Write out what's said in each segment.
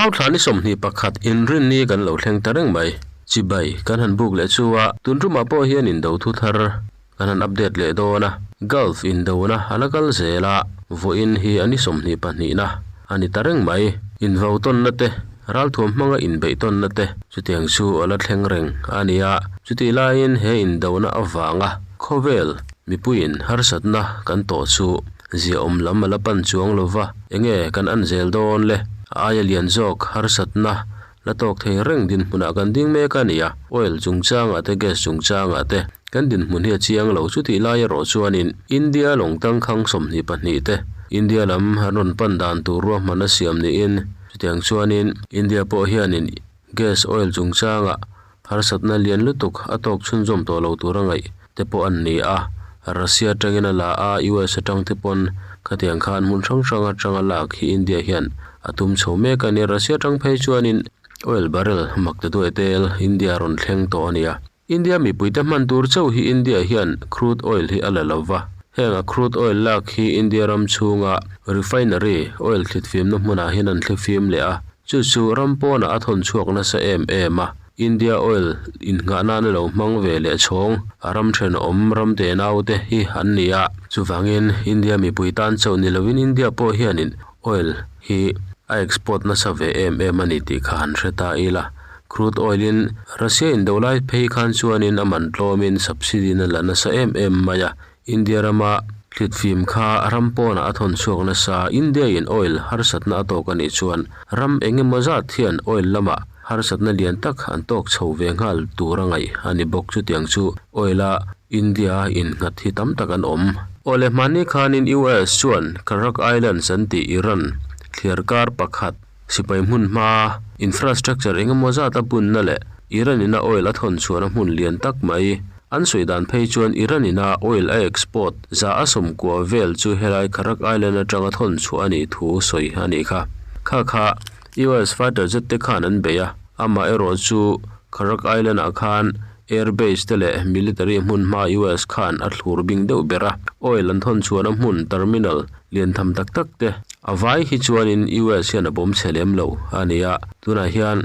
Mau thla ni 21 Inrinni kan lo thleng ta reng mai. Chibai kan han buk leh chu a, tun tumah pawh hian indo thu thar kan han update leh dawn a. Gulf indona a la kal zel a, vawiin hi a ni 22 na a ni ta reng mai. Invau tawnna te, ralthuam hmanga inbeih tawnna te chutiang chu a la thleng reng a ni a. Chutih laiin he indona avanga khawvel mipuiin harsatna kan tawh chu ziaawm lam a la pan chuang lo va, enge kan an zel dawn le? A aia lian zawk harsatna la tawk thei reng dinhmunah kan ding mek a ni a, oil chungchangah te gas chungchangah te kan dinhmun hi a chiang lo. Chutih lai erawh chuanin India lawng tangkhang 22 te India lam an rawn pan dan tur ruahman a siam niin chutiang chuanin India pawh hianin gas oil chungchangah harsatna lian lutuk a tawk chhunzawm tawh lo tur a ngaih te pawh an ni a. Russia atangin a la a, US atang te pawn khatiang khan hmun hrang hrang atanga lak hi India hian a tum chho mek a ni. Russia atang phei chuanin oil barrel mak te duai tel India rawn thleng tawh a ni a. India mipuite hman tur chauh hi India hian crude oil hi a la lo va. Heng a crude oil lak hi India ram chhunga refinery oil thlitfimna hmunah hian an thlifim leh a. Chu chu ram pawnah a thawn chhuak nasa em em a. India oil innghah nana lo hmang ve leh chhawng a ram thenawm ram te nau te hi an ni a. Chuvangin India mipui tan chauh ni lovin India pawh hianin oil hi a export nasa ve em em a ni tih kha han hre ta ila. Crude oil in Russia indo lai phei khan chuanin a man tlawmin subsidy na la nasa em em mai a. India rama thlitfim kha ram pawnah a thawn chhuak nasa. India in oil harsatna a tawk a nih chuan ram eng emaw zat hian oil lamah harsatna lian tak an tawk chho ve nghal tur a ngaih a ni bawk. Chutiang chu oil a India innghat hi tam tak an awm. Awle hmanni khanin US chuan Kharak Islands an tih Iran thliar kar pakhat sipai hmun hma infrastructure eng emaw zat a bunna leh Iran ina oil a thawn chhuahna hmun lian tak mai an sawi dan phei chuan Iran ina oil a export za a sawmkua vel chu helai Kharak Island atanga thawn chhuah a nih thu sawi a nih kha. Kha kha US fighter jet te khan an bei a, amah erawh chu Kharak Island ah khan air base te leh military hmun hma US khan a thlur bing deuh ber a, oil an thawn chhuahna hmun terminal lian tham tak tak te a vai hi chuanin US hian a bawm chhe lem lo a ni a, tunah hian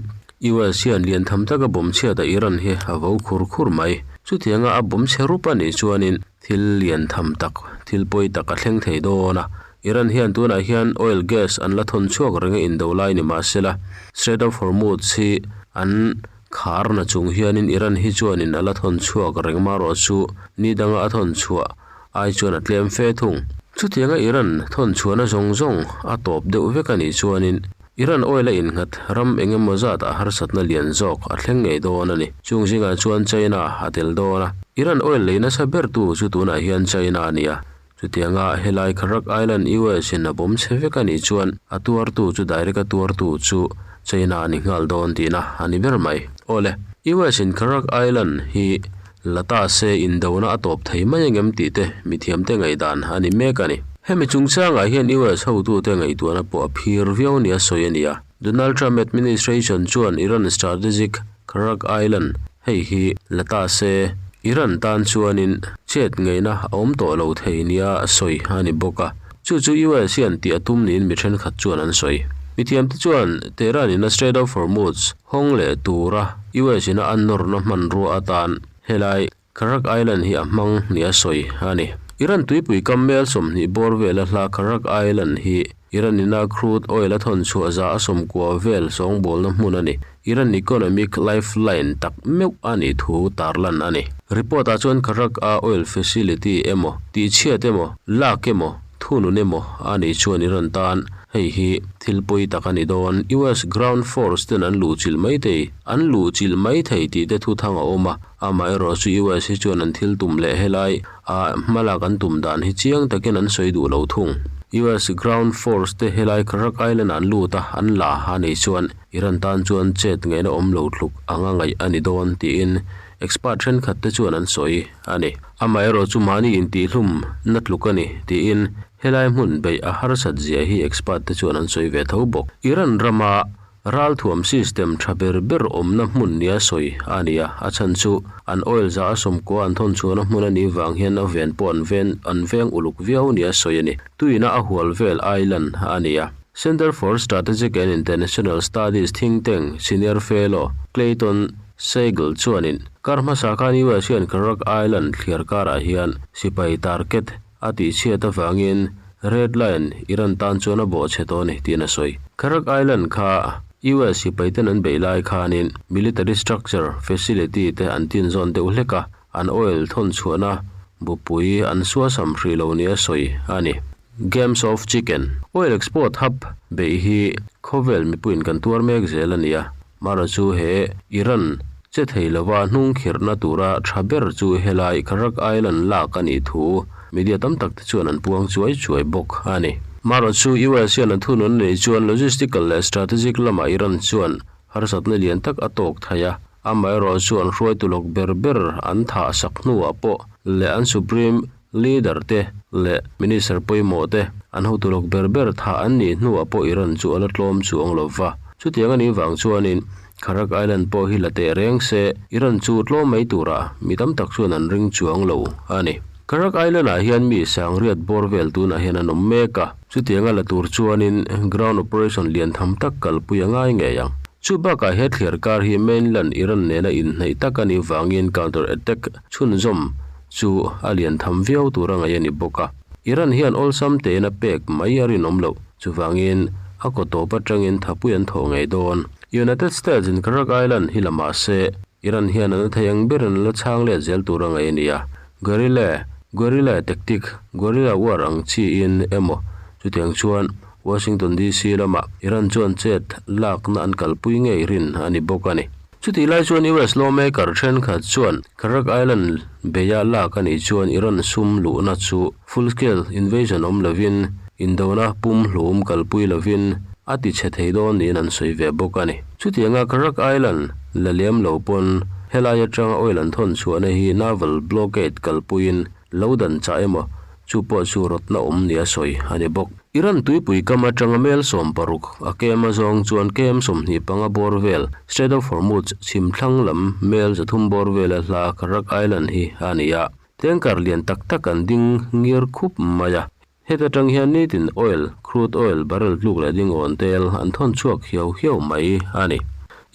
US hian lian tham taka bawm chhiat a Iran hi a vo khur khur mai. Chutianga a bawm chhe rup a nih chuanin thil lian tham tak, thil pawi tak a thleng thei dawn a. Iran hian tunah hian oil gas an la thawn chhuak reng a indo lai ni mahsela Strait of Hormuz hi an khar na chung hianin Iran hi chuanin a la thawn chhuak reng marawh chu ni danga a thawn chhuah ai chuan a tlem fe thung. Chutianga Iran thawn chhuahna zawng zawng a tawp deuh vek a nih chuanin Iran oil a innghat ram eng emaw zat a harsatna lian zawk a thleng ngei dawn a ni. Chung zingah chuan China a tel dawn a. Iran oil lei nasa bertu chu tunah hian China a ni a. Chutianga helai Kharak Island US in a bawm chhe vek a nih chuan a tuartu chu direct a tuartu chu China a ni nghal dawn tihna a ni ber mai. Awle, US in Kharak Island hi la ta se indona a tawp thei mai angem tih te mithiamte ngaihdan a ni mek a ni. Hemi chungchangah hian US hotute ngaihtuahna pawh a phir viau nia sawi a ni a. Donald Trump administration chuan Iran strategic Kharak Island hei hi la ta se Iran tan chuanin chet ngaihna a awm tawh lo thei nia sawi a ni bawk a. Chu chu US hian tih a tum niin mi thenkhat chuan an sawi. Mithiamte chuan Tehran in a Strait of Hormuz hawng leh tura US in a an nawrna hmanrua atan helai Kharak Island hi a hmang nia sawi a ni. Iran tuipui kam mel 20 bawr vela hla Kharak Island hi Iran ina crude oil a thawn chhuah za a 90 vel sawngbawlna hmun a ni. Iran economic lifeline tak meuh a nih thu tarlan a ni. Report ah chuan Kharak a oil facility emaw, tihchhiat emaw, lak emaw, thunun emaw a nih chuan Iran tan hei hi thil pawi tak a ni dawn. US ground force ten an luhchilh mai thei, an luhchilh mai thei tih te thu thang a awm a. Amaherawh chu US hi chuan an thil tum leh helai a hmalak an tum dan hi chiang takin an sawi duh lo thung. US ground force te helai Kharak Island an lut a, an la a nih chuan Iran tan chuan chet ngaihna awm lo tluk anga ngaih a ni dawn tiin expert thenkhat te chuan an sawi a ni. Amaherawh chu mahni intihhlum na tluk a ni tiin helai hmun beih a harsat zia hi expert te chuan an sawi ve tho bawk. Iran rama Ralthuam system tha ber ber awmna hmun nia sawi a ni a, a chhan chu an oil za a 90 an thawn chhuahna hmun a nih vang hian a ven pawh an ven an veng uluk viau nia sawi a ni. Tuina a hual vel island a ni a. Center for Strategic and International Studies think tank senior fellow Clayton Siegel chuanin kar hmasa khan US hian Kharg Island thliar karah hian sipai target a tihchhiat avangin Red Line Iran tan chuan a bawhchhe tawh a ni tiin a sawi. Kharg Island kha US sipai ten an beih lai khanin military structure facility te an tinzawn deuh hlek a, an oil thawn chhuahna bupui an suasam hrih lo nia sawi a ni. Games of Chicken, Oil export hub beih hi khawvel mipuiin kan tuar mek zel a ni a, mara chu he Iran che thei lova hnung khirhna tura tha ber chu helai Kharg Island lak a nih thu media tam tak te chuan an puang chuai chuai bawk a ni. Mara chu US hian a thunun a nih chuan logistical leh strategic lamah Iran chuan harsatna lian tak a tawk thei a, amaherawh chu an hruaitu lawk ber ber an thah sak hnuah pawh leh an supreme Leader te leh Minister pawimawh te an hotu lawk ber ber thah an nih hnuah pawh Iran chu a la tlawm chuang lo va. Chutiang a nih vang chuanin Kharag Island pawh hi la teh reng se Iran chu tlawm mai turah mi tam tak chuan an ring chuang lo a ni. Kharag Island ah hian mi sangriat bawr vel tunah hian an awm mek a, chutianga la tur chuanin ground operation lian tham tak kalpui a ngai ngei ang. Chu bakah he thliar kar hi mainland Iran nena inhnaih tak a nih vangin counter attack chhunzawm chu a lian tham viau tur a ngaih a ni bawk a. Iran hian awlsam tein a pek mai a rinawm loh, chuvangin a kaw tawp atangin thapui an thawh ngei dawn. United States in Kharg Island hi la mah se, Iran hian a na thei ang berin a la chhang let zel tur a ngaih a ni a. Guerrilla, guerrilla tactic, guerrilla war ang chiin emaw chutiang chuan Washington DC lamah Iran chuan chet lakna an kalpui ngei rin a ni bawk a ni. Chutih lai chuan US lawmaker thenkhat chuan Kharg Island beia lak a nih chuan Iran sum luhna chu full scale invasion awm lovin indona pumhlum kalpui lovin a ti chhe thei dawn niin an sawi ve bawk a ni. Chutianga Kharg Island la lem lo pawn helai atanga oil an thawn chhuahna hi naval blockade kalpuiin lo dan chah emaw Chu pawh chu rawtna awm nia sawi a ni bawk. Iran tuipui kam atanga mel 60 a kem a zawng chuan kem 25 bawr vel Strait of Hormuz chhim thlang lam mel 300 bawr vela hla Kharg Island hi a ni a. Tanker lian tak tak an ding ngir khup mai a. Heta tang hian nitin oil, crude oil, barrel tluk leh ding awn tel an thawn chhuak hiau hiau mai a ni.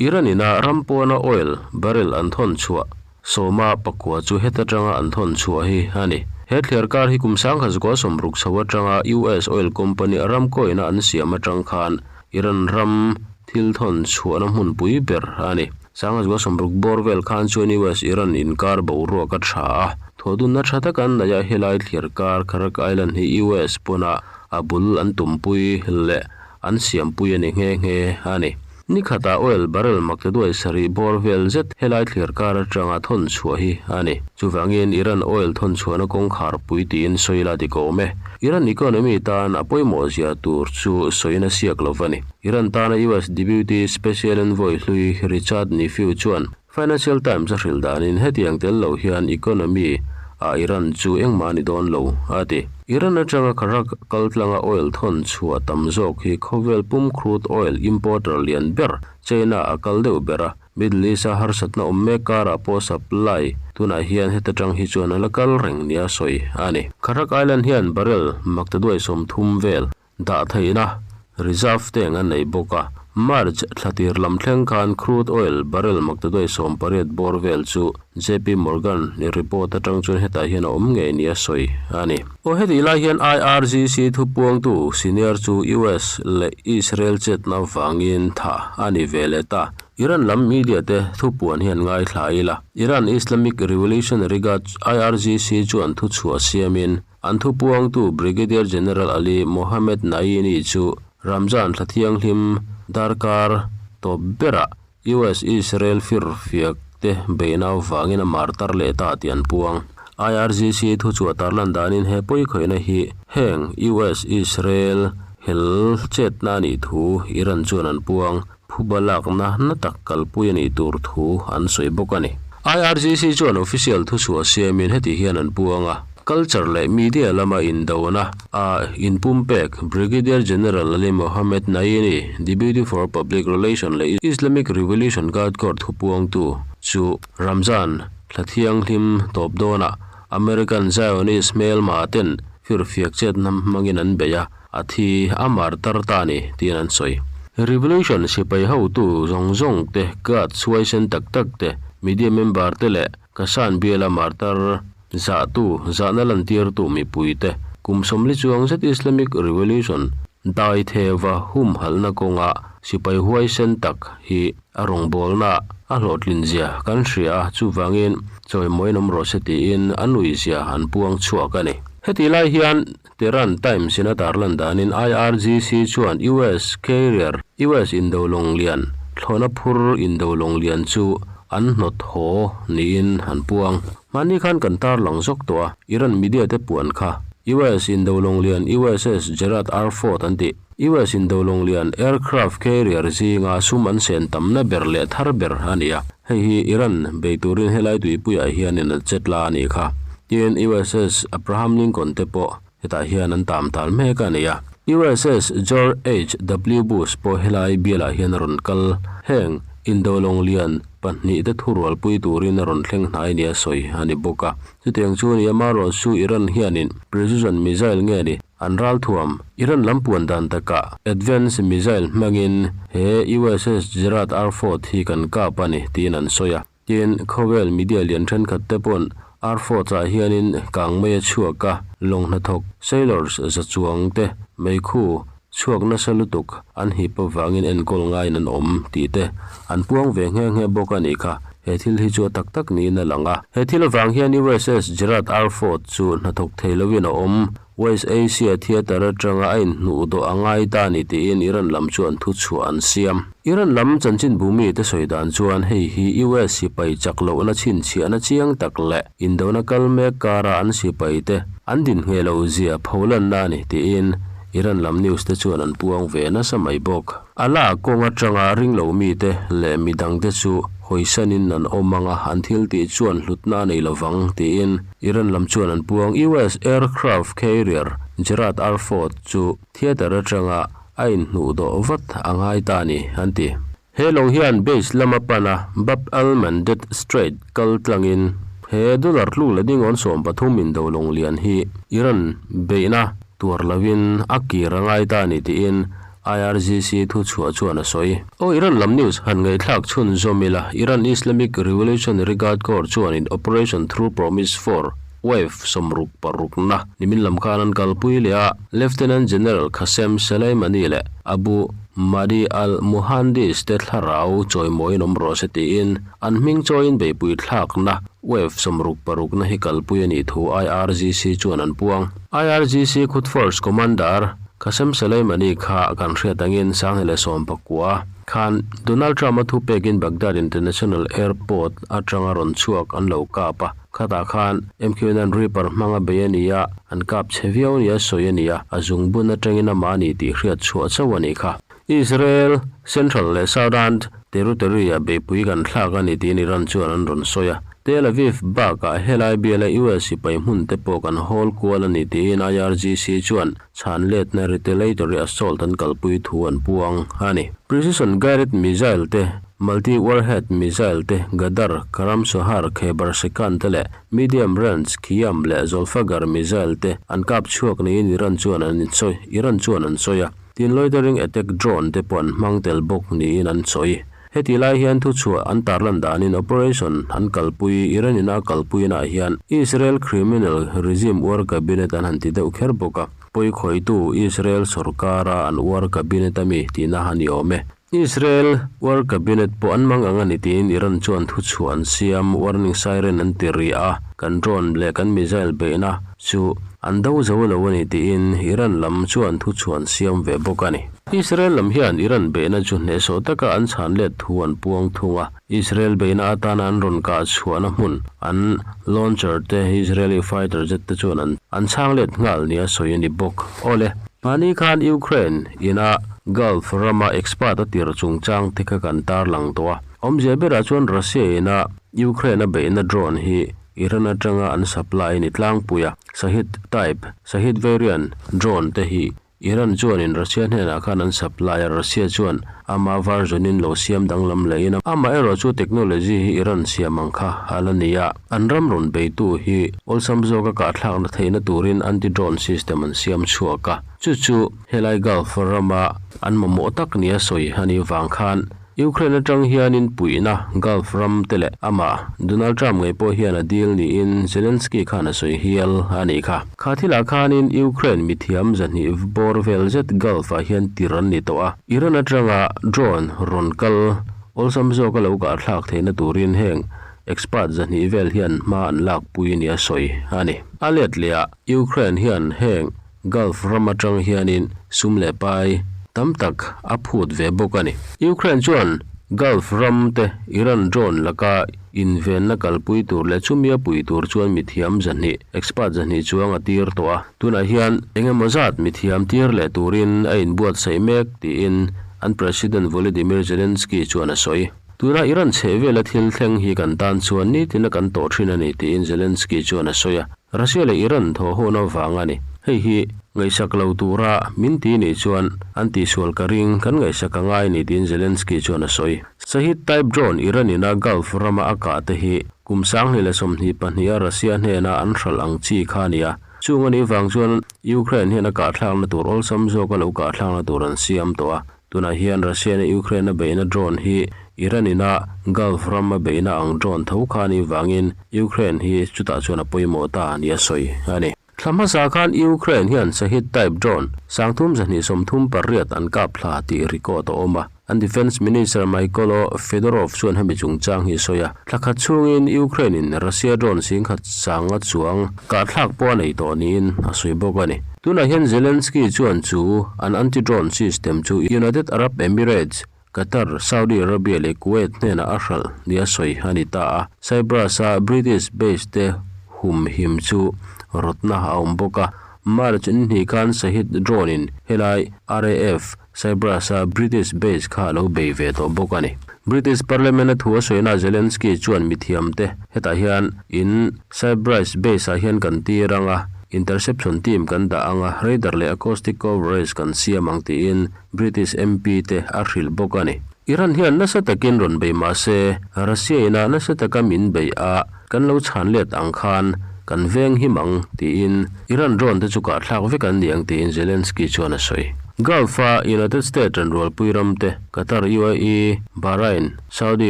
Iran ina ram pawna oil barrel an thawn chhuah Sawma pakua chu heta tanga an thawn chhuah hi a ni. He thliar kar hi kum 1960 chho atanga US oil company Aramco ina an siam atang khan Iran ram thil thawn chhuahna hmunpui ber a ni. 1960 bawr vel khan chuan US Iran inkar boruak a tha a, thawhdunna tha tak an neih a helai thliar kar Kharg Island hi US pawnah a bul an tumpui leh an siampui a ni nghe nghe a ni. Ni khatah oil barrel maktaduai sarih bawr vel zet helai thliar kar atanga thawn chhuah hi a ni. Chuvangin Iran oil thawn chhuahna kawngkhar pui tiin sawi la dik awm e. Iran economy tan a pawimawh zia tur chu sawiin a siak lo va ni. Iran tana US Deputy Special Envoy hlui Richard Nephew chuan Financial Times a hrilh danin hetiang tel lo hian economy ah Iran chu engmah a ni dawn lo, a ti. Iran atanga Kharag kaltlanga oil thawn chhuah tam zawk hi khawvel pum crude oil importer lian ber China a kal deuh ber a, Middle East a harsatna awm mek karah pawh supply tunah hian heta tang hi chuan a la kal reng nia sawi a ni. Kharag Island hian barrel maktaduai 30 vel dah theihna reserve tank a nei bawk a. March thla tir lam thleng khan crude oil barrel maktaduai 18 bawr vel chu JP Morgan ni report atang chuan hetah hian a awm ngei nia sawi a ni. Aw hetih lai hian IRGC thupuangtu senior chu US leh Israel chetna vangin thah a ni ve leh ta. Iran lam media te thupuan hian ngaithla ila. Iran Islamic Revolutionary Guard IRGC chuan thuchhuah siamin An thupuangtu Brigadier General Ali Mohammed Naini chu Ramzan thla thianghlim darkar tawp berah US-Israel firfiak te beihna avangin a martar leh ta tih an puang. IRGC thuchhuah tarlan danin he pawikhawihna hi heng US-Israel hel chetna a nih thu Iran chuan an puang. Phuba lakna na tak kalpui a nih tur thu an sawi bawk a ni. IRGC chuan official thuchhuah siamin heti hian an puang a, Culture leh media lama indona a inpumpek Brigadier General Ali Mohammed Naini, Deputy for Public Relation leh Islamic Revolution Guard Corps thupuangtu chu Ramzan thla thianghlim tawp dawnah American Zionist hmelma ten firfiak chetna hmangin an bei a. a thi, a martar ta a ni, tiin an sawi. Revolution sipai hotu zawng zawng te, guards huaisen tak tak te, media member te leh Kasan biala martar zahtu, zahna lantirtu mipuite kum 40 chuang zet Islamic Revolution daitheva humhalhna kawnga sipai huaisen tak hi a rawngbawlna a hlawhtlin zia kan hria a, chuvangin chawimawiin awm rawh se tiin a nuihzia an puang chhuak a ni. Hetih lai hian Tehran Times in a tarlan danin IRGC chuan US carrier, US indo lawng lian, thlawhna phur indo lawng lian chu an hnawt haw niin an puang. Hmanni khan kan tarlang zawk tawh a, Iran media te puan kha US indo lawng lian USS Gerald R. Ford an tih. US indo lawng lian aircraft carrier zinga sum an sen tamna ber leh thar ber a ni a. Hei hi Iran bei turin helai tuipuiah hianin an chet la a nih kha. Tin, USS Abraham Lincoln te pawh hetah hian an tam tal mek a ni a. USS George HW Bush pawh helai bialah hian a rawn kal. Heng indo lawng lian pahnihte thurualpui turin a rawn thleng hnai nia sawi a ni bawk a. Chutiang chu nia marawh chu Iran hianin precision missile nge ni An ralthuam, Iran lam puan dan takah advance missile hmangin he USS Gerald R. Ford hi kan kap a ni tiin an sawi a. Tin, khawvel media lian thenkhat te pawn R. Ford-ah hianin kang mai a chhuak a, lawng hnathawk, sailors, za chuang te meikhu chhuak nasa lutuk an hip avangin enkawl ngaiin an awm tih te an puang ve nghe nghe bawk a nih kha. He thil hi chu a tak tak niin a lang a. He thil avang hian USS Gerald R. Ford chu hnathawk thei loin a awm. West Asia Theatre atanga a inhnuh dawh a ngai ta ni tiin Iran lam chuan thuchhuah an siam. Iran lam chanchinbu mite sawi dan chuan hei hi US sipai chak lohna chhinchhiahna chiang tak leh indona kal mek kara an sipaite an dinhngeh lo zia pholanna a ni tiin Iran lam news te chuan an puang ve nasa mai bawk. Allah kawng atanga ringlo mite leh midangte chu hawisanin an awm anga an thil tih chuan hlutna a nei lovang tiin Iran lam chuan an puang. US aircraft carrier Gerald R. Ford chu theatre atanga a inhnuh dawh vat a ngai ta a ni, an ti. He lawng hian base lama pana Bab al-Mandeb Strait kal tlangin he dollar tluk leh dingawn 13 indo lawng lian hi Iran beihna tuar lovin a kir a ngai ta a ni tiin IRGC thuchhuah chuan a sawi. Aw Iran lam news han ngaihthlak chhunzawm ila, Iran Islamic Revolutionary Guard Corps chuanin Operation True Promise 4 Wave 66na nimin lam khan an kalpui leh a, Lieutenant General Qasem Soleimani leh Abu Mahdi al-Muhandis te thlarau chawimawiin awm rawh se tiin an hming chawiin beihpui thlakna Wave 66na hi kalpui a nih thu IRGC chuan an puang. IRGC Quds Force Commander Qasem Soleimani kha kan hriat angin 2019 khan Donald Trump-a thupekin Baghdad International Airport atanga rawn chhuak an lo kap a, khatah khan MQ-9 Reaper hmanga bei a ni a, an kap chhe viau nia sawi a ni a, a zungbun atangin amah a ni tih hriat chhuah chauh a nih kha. Israel, Central leh Southern Territory-ah beihpui kan thlak a ni tiin Iran chuan an rawn sawi a. Tel Aviv bakah helai biala US sipai hmun te pawh kan hawl kual a ni tiin IRGC chuan chhan letna retaliatory assault an kalpui thu an puang a ni. Precision guided missile te, multi-warhead missile te, Ghadar, Karam Sohar, Khaybar Shekan te leh medium range Khiam leh Zolfaghar missile te an kap chhuak niin Iran chuan an sawi Iran chuan an sawi a. Tin loitering attack drone te pawh an hmang tel bawk niin an sawi. Heti lai hian thuchhuah an tarlan danin operation an kalpui Iran ina a kalpuinaah hian Israel criminal regime war cabinet an han ti deuh kher bawk a, pawikhawitu Israel sorkara an war cabinet a mi tihna a ni awm e. Israel war cabinet pawh an mang ang a ni tiin Iran chuan thuchhuah an siam, warning siren an ti ri a, kan drone leh kan missile beihna chu an do zo lo a ni tiin Iran lam chuan thuchhuah an siam ve bawk a ni. Israel lam hian Iran beihna chu hnehsawh taka an chhan let thu an puang thung a, Israel beihna atana an rawn kah chhuahna hmun an launcher te Israeli fighter jet te chuan an an chhang let nghal nia sawi a ni bawk. Awle, mahni khan Ukraine ina Gulf rama expert a tir chungchang te kha kan tarlang tawh a, awmzia berah chuan Russia ina Ukraine a beihna drone hi Iran atanga an supply a ni tlangpui a, Shahed type, Shahed variant, drone te hi. Iran chuanin Russia hnenah khan an supply a, Russia chuan ama version in lo siam danglam lehin amaherawhchu technology hi Iran siam ang kha a la ni a, an ram rawn beitu hi awlsam zawka kahthlakna theihna turin anti-drone system an siam chhuak a, chu chu helai Gulf rama an mamawh tak nia sawi a nih vang khan Ukraine atang hianin puihna Gulf ram te leh amah Donald Trump ngei pawh hian a dil niin Zelensky khan a sawi hial a nih kha. Kha thilah khanin Ukraine mithiam 200 bawr vel zet Gulf ah hian tir an ni tawh a, Iran atanga drone rawn kal awlsam zawka lo kahthlak theihna turin heng expert 200 vel hian hma an lakpui nia sawi a ni. A let leh ah Ukraine hian heng Gulf ram atang hianin sum leh pai tam tak a phut ve bawk a ni. Ukraine chuan Gulf ram te Iran drone laka invenna kalpui tur leh chumi a pui tur chuan mithiam 200, expert 200 chuang a tir tawh a. Tunah hian eng emaw zat mithiam tir leh turin a inbuatsaih mek tiin an President Volodymyr Zelensky chuan a sawi. Tuna Iran chhehvela thil thleng hi kan tan chuan nitin a kan tawh thin a ni tiin Zelensky chuan a sawi a. Russia leh Iran thawhhawna vang a ni. Hei hi ngaihsak lo tura min ti nih chuan an tihsual ka ring kan ngaihsak a ngai ni tiin Zelensky chuan a sawi. Shahed type drone Iran ina Gulf rama a kah te hi kum 2022 a Russia hnena an hralh ang chi kha a ni a. Chung a nih vang chuan Ukraine hian a kahthlakna tur awlsam zawka lo kahthlakna tur an siam tawh a. Tunah hian Russia in Ukraine a beihna drone hi Iran ina Gulf ram a beihna ang drone tho kha a nih vangin Ukraine hi chutah chuan a pawimawh ta nia sawi a ni. Thla hmasa khan Ukraine hian Shahed type drone 3238 an kap thla tih record a awm a. An Defence Minister Mykhailo Fedorov chuan hemi chungchang hi a sawi a. Thla khat chhungin Ukraine in Russia drone 10,000 sanga chuang kahthlak pawh a nei tawh niin a sawi bawk a ni. Tunah hian Zelensky chuan chu an anti-drone system chu United Arab Emirates, Qatar, Saudi Arabia leh Kuwait hnenah a hralh nia sawi a ni ta a. Cyprus-a British base te humhim chu rawtna a awm bawk a. March ni hnih khan Shahed drone-in helai RAF Cyprus-a British base kha a lo bei ve tawh bawk a ni. British Parliament-a thu a sawina Zelensky chuan mithiamte hetah hian in Cyprus base-ah hian kan tir ang a, interception team kan dah ang a, radar leh acoustic coverage kan siam ang tiin British MP te a hrilh bawk a ni. Iran hian nasa takin rawn bei mah se, Russia ina nasa taka min bei a, kan lo chhan let ang khan kan veng him ang tiin Iran drone te chu kahthlak vek an ni ang tiin Zelensky chuan a sawi. Gulf-a United States ranrualpui ram te, Qatar, UAE, Bahrain, Saudi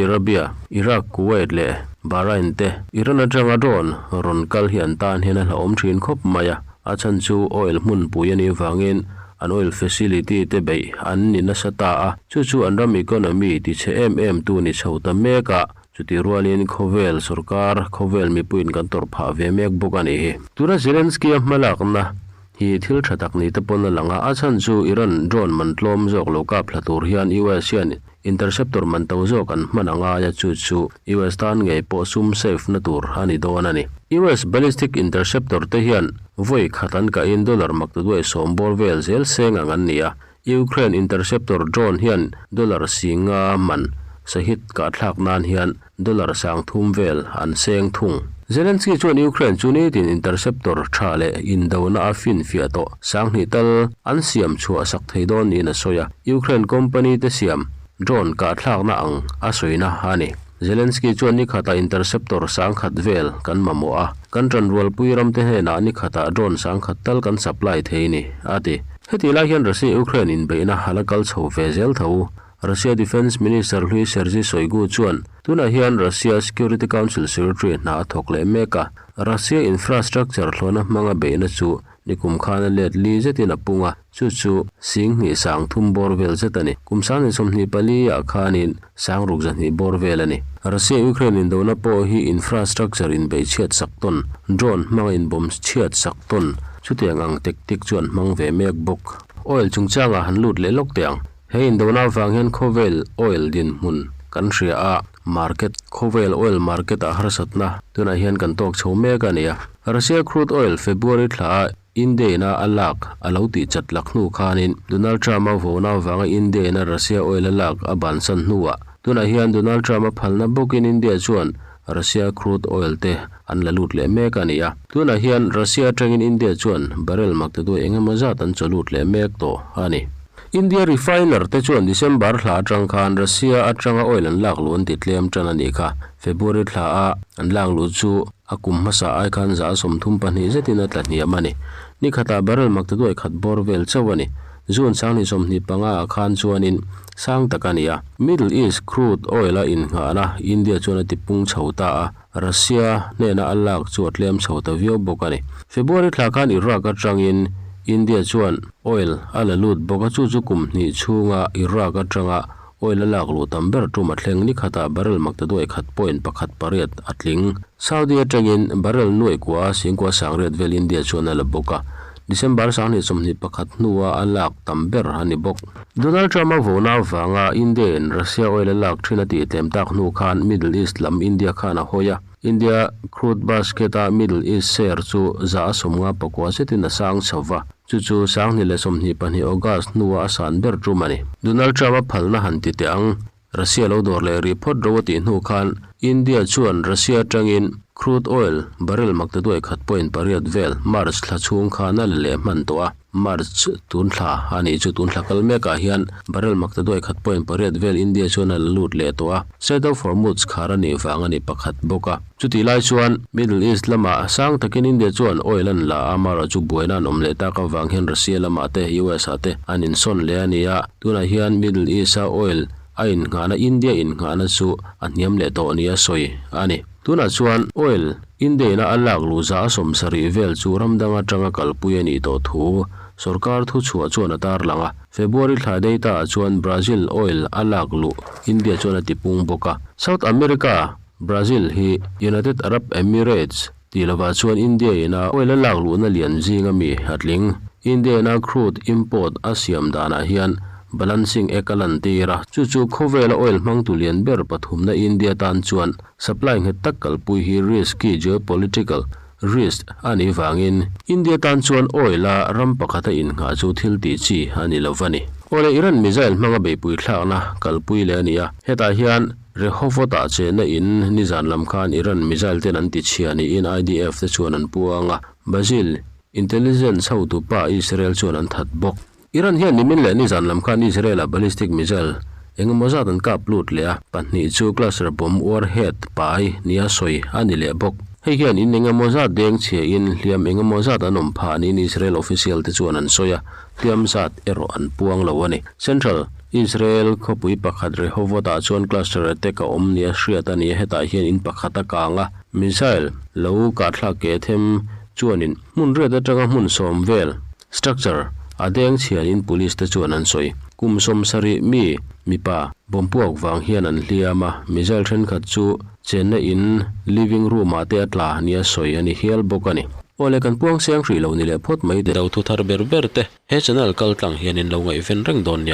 Arabia, Iraq, Kuwait leh Bahrain te Iran atanga drone rawn kal hi an tan hian a hlauhawm thin khawp mai a, a chhan chu oil hmunpui a nih vangin an oil facility te beih an ni nasa ta a, chu chu an ram economy tichhe em em tu ni chho ta mek a. Chutih rualin khawvel sorkar, khawvel mipuiin kan tawrh phah ve mek bawk a nih hi. Tuna Zelensky-a hmalakna hi thil tha tak ni te pawn a lang a, a chhan chu Iran drone man tlawm zawk lo kap thla tur hian US hian interceptor man to zawk an hman a ngai a, chu chu US tan ngei pawh sum save na tur a ni dawn a ni. US ballistic interceptor te hian vawi khat an kahin dollar maktaduai sawm bawr vel zel seng ang an ni a, Ukraine interceptor drone hian dollar 50 man Shahed kahthlak nan hian dollar 3000 vel an seng thung. Zelensky chuan Ukraine chu nitin interceptor tha leh indona a finfiah tawh 2000 tal an siam chhuah sak thei dawn niin a sawi a, Ukraine company te siam drone kahthlakna ang a sawina a ni. Zelensky chuan ni khatah interceptor 10,000 vel kan mamawh a, kan tanrualpui ramte hnenah ni khatah drone 10,000 tal kan supply thei ni, a ti. Heti lai hian Russia-Ukraine inbeihna a la kal chho ve zel tho. Russia Defence Minister hlui Sergei Shoigu chuan tunah hian Russia Security Council Secretary hna a thawk leh mek a, Russia infrastructure thlawhna hmanga beihna chu nikum khan a let li zetin a pung a, chu chu 2300 bawr vel zet a ni. Kum 2024 ah khanin 6200 bawr vel a ni. Russia-Ukraine indona pawh hi infrastructure inbeih chhiat sak tawn, drone hmanga inbawm chhiat sak tawn, chutiang ang tactic chu an hmang ve mek bawk. Oil chungchangah han lut leh lawk teh ang. He indona avang hian khawvel oil dinhmun kan hria a, market, khawvel oil market ah harsatna tunah hian kan tawk chho mek a ni a. Russia crude oil February thla a India-ina a lak a lo tih chat lak hnu khanin Donald Trump-a vona avanga India-ina Russia oil a lak a bansan hnuah tunah hian Donald Trump-a phalna bawkin India chuan Russia crude oil te an la lut leh mek a ni a. Tunah hian Russia atangin India chuan barrel maktaduai eng emaw zat an chaw lut leh mek tawh a ni. India refiner te chuan December thla atang khan Russia atanga oil an lak luh an ti tlem tan a nih kha. February thla a an lak luh chu a kum hmasa ai khan 32% zetin a tla hniam a ni. Ni khatah barrel maktaduai khat bawr vel chauh a ni. June 2025 ah khan chuanin sang tak a ni a. Middle East crude oil a innghahna India chuan a tipung chho ta a, Russia hnena a lak chu a tlem chho ta viau bawk a ni. February thla khan Iraq atangin India chuan oil a la lut bawk a, chu chu kum hnih chhunga Iraq atanga oil a lak luh tam ber tum a thleng. Ni khatah barrel maktaduai khat point pakhat pariat a tling. Saudi atangin barrel nuai kua singkua sangriat vel India chuan a la bawk a, December 2021 hnua a lak tam ber a ni bawk. Donald Trump a vona avanga India in Russia oil a lak thin a tih tlem tak hnu khan Middle East lam India khan a hawi a. India crude basket a Middle East share chu 159 zetin a sang chho va. Chu chu 2022 August hnua a san ber tum a ni. Donald Trump a phalna han ti teh ang. Russia lo dawr leh ri phawt ro a tih hnu khan India chuan Russia atangin crude oil barrel maktaduai khat point pariat vel March thla chhung khan a la leh hman tawh a. March tun thla a nih chu tun thla kal mekah hian barrel maktaduai khat point pariat vel India chuan a la lut leh tawh a. Strait of Hormuz khar a nih vang a ni pakhat bawk a. Chutih lai chuan Middle East lamah sang takin India chuan oil an la a, amaherawhchu chu buaina an awm leh tak avang hian Russia lamah te US ah te an insawn leh a ni a. Tunah hian Middle East a oil a innghahna India innghahna chu a hniam leh tawh nia sawi a ni. Tunah chuan oil India ina a lak luh 70% vel chu ram dang atanga kalpui a nih tawh thu sorkar thu chhuah chuan a tarlang a. February thla data ah chuan Brazil oil a lak luh India chuan a tipung bawk a. South America Brazil hi United Arab Emirates tih lovah chuan India ina oil a lak luhna lian zinga mi a tling. India ina crude import a siam danah hian balancing act a lan tir a. Chu chu khawvela oil hmangtu lian ber pathumna India tan chuan supply nghet tak kalpui hi risky geopolitical risk a nih vangin India tan chuan oil a ram pakhata innghah chu thil tih chi a ni lo va ni. Awle Iran missile hmanga beihpui thlakna kalpui leh a ni a, hetah hian Rehovot-ah chenna in nizan lam khan Iran missile ten an ti chhia niin IDF te chuan an puang a, Brazil intelligence hotupa Israel chuan an that bawk. Iran hian nimin leh nizan lam khan Israel-ah ballistic missile engemaw zat an kap lut leh a, pahnih chu cluster bomb warhead pai nia sawi a ni leh bawk. Hei hian in engemaw zat deng chhia in hliam engemaw zat an awm phah niin Israel official te chuan an sawi a, hliam zat erawh an puang lo a ni. Central Israel khawpui pakhat Rehovot-ah chuan cluster attack a awm nia hriat a ni a, hetah hian in pakhat a kang a, missile lo kahthlak ke them chuanin hmun riat atanga hmun sawm vel structure a deng chhianin police te chuan an sawi. Kum 70 mi mipa bomb puak vang hian an hliam a, missile thenkhat chu chenna in living room ah te a tla nia sawi a ni hial bawk a ni. Awle kan puang seng hrih lo ni leh phawt mai te. Do thu thar ber ber te he channel kal tlang hian in lo ngaihven reng dawn nia.